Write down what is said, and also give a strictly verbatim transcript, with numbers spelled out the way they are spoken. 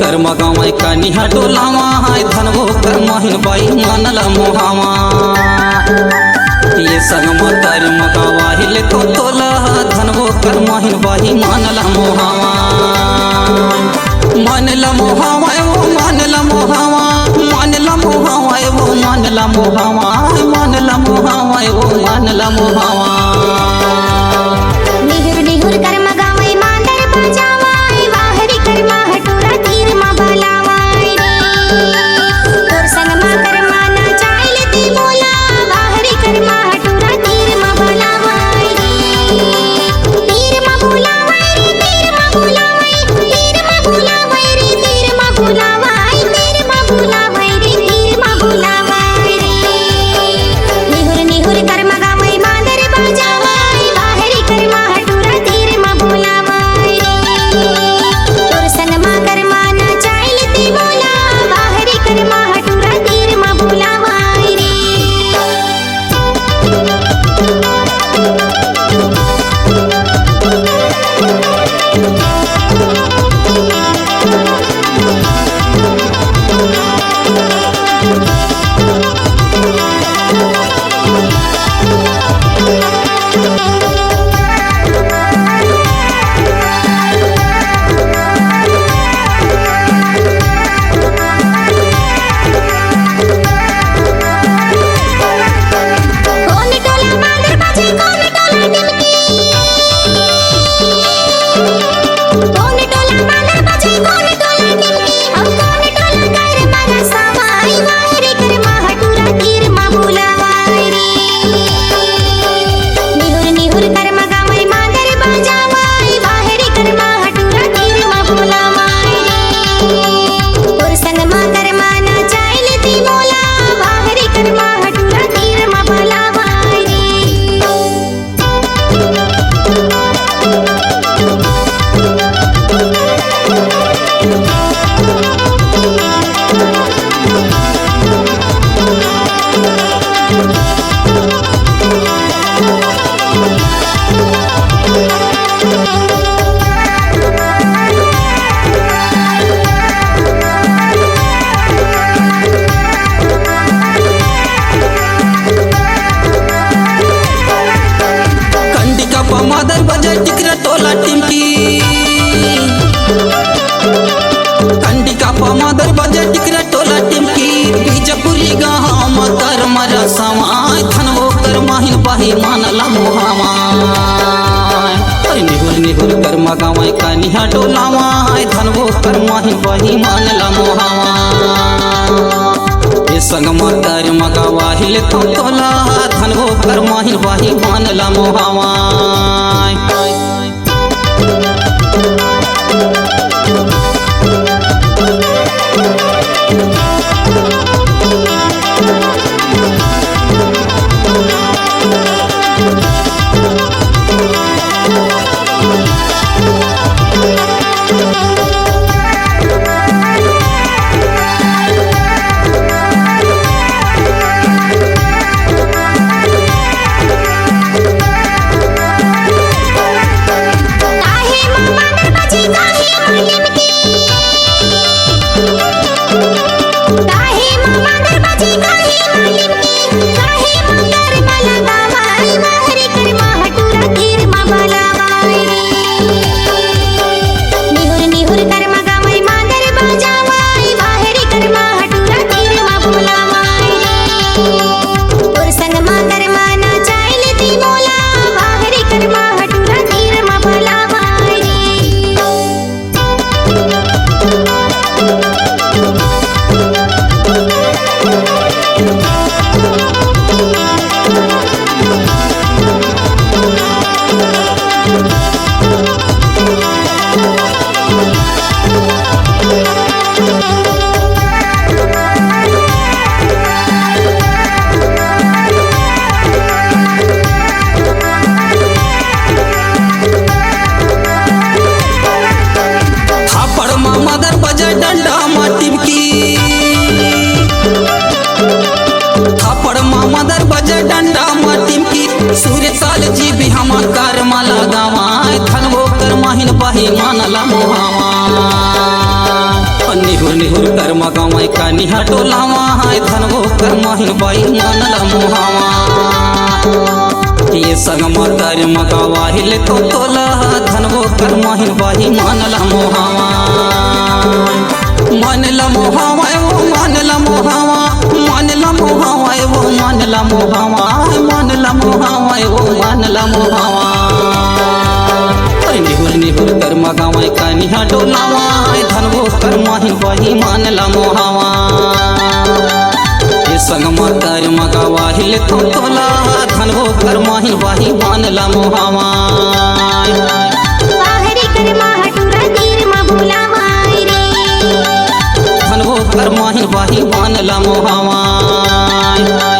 कर्मा गावय कनिहा डोलावा, हाय धन वो कर्मा हिन बहिमान ला मोहावा। ये संग मा कर्मा गावा हिले तो तोला, धन वो कर्मा हिन बहिमान ला मोहावा। मान ला मोहावा, ओ मान ला मोहावा, मान ला मोहावा, ओ मान ला मोहावा, मान ला मोहावा, ओ मान ला मोहावा। निहुर निहुर कर्मा गावय मांदर बजावय, वाह रे कर्मा हटूरा तीर मा बलावय रे। तोर संग मा कर्मा नाचाय ले ते मोला, वाह रे कर्मा हटूरा तीर मा बलावय रे। तीर मा बुलावय रे, तीर मा बुलावय, तीर मा बुलावय रे, तीर मा बुलावय, तीर मा बुलावय रे, तीर मा बुलावय रे। निहुर निहुर कर्मा गावय मांदर बजावय, वाह रे कर्मा हटूरा तीर मा बुलावय रे। तोर संग मा कर्मा नाचाय ले ते मोला, वाह रे कर्मा हटूरा तीर मा बुलावय रे। कोन टोला मांदर बजे, कोन टोला टिमकी। कोन टोला मांदर बजे, कोन टोला टिमकी। अउ कोन टोला कर मारा सवाई, वाह रे कर माहटूरा तीर मा बुलावाई रे। निहुर निहुर कर मगावई मांदर बजावाई, वाह रे कर माहटूरा तीर मा बुलावाई रे। तोर संग मा कर माना चाइल ती मोला, वाह रे कर माहटूरा तीर मा बुलावाई रे। कंडिका पा मादर बजे टिकरा टोला टिमकी। कंडिका पा मादर बजे टिकरा टोला टिमकी। बीजपुरी गाँव मा कर मरा सवाय, धन वो कर माहिन बही मान ला मोहावाय। अरे निहुर निहुर कर मगावाय, कनिहा डोलावाय, धन वो कर माहिन बही मान ला मोहावाय। ए संग मा कर मगावा हिले तो तोला, धन वो कर माहिन बही मान ला मोहावाय। काहे मामा दरबाजे काहे मालिम के? काहे मामा दरबाजे काहे मालिम के? काहे मंगर मला गावाई, वाह रे कर माहटूरा तीर मा बलावाई रे। निहुर निहुर कर मगावाई मांदर बजावाई, वाह रे कर माहटूरा तीर मा बुलावाई रे। तोर संग मा कर माना चाइल ती मोला, वाह रे कर माहटूरा तीर मा बलावाई रे। थापड़ मा मादर बजे डंडा मा टिमकी। थापड़ मा मादर बजे डंडा मा टिमकी। सूर्य साल जी भी हमा कर मा लगावाय, धन वो कर माहिन बही मान ला मोहावाय। निहुर कर मगावय कनिहा डोलावा, हाय धनवो कर माहिन बाई मान ल मोहावा। ये संग मातर मगावा हिले तो तोला, धनवो कर माहिन बाई मान ल मोहावा। मान ल मोहावा, ओ मान ल मोहावा, मान ल मोहावा, ओ मान ल मोहावा, मान ल मोहावा, ओ मान ल मोहावा। निहुर निहुर कर मगावय कनिहा डोलावा, धनवो कर माहिन बाई मान ल मोहावा। ये संग मातर मगावा हिले तो तोला, धनवो कर माहिन बाई मान ल मोहावा। बाहरी कर माहटुरा तीर म बुलावा रे। धनवो कर माहिन बाई मान ल मोहावा।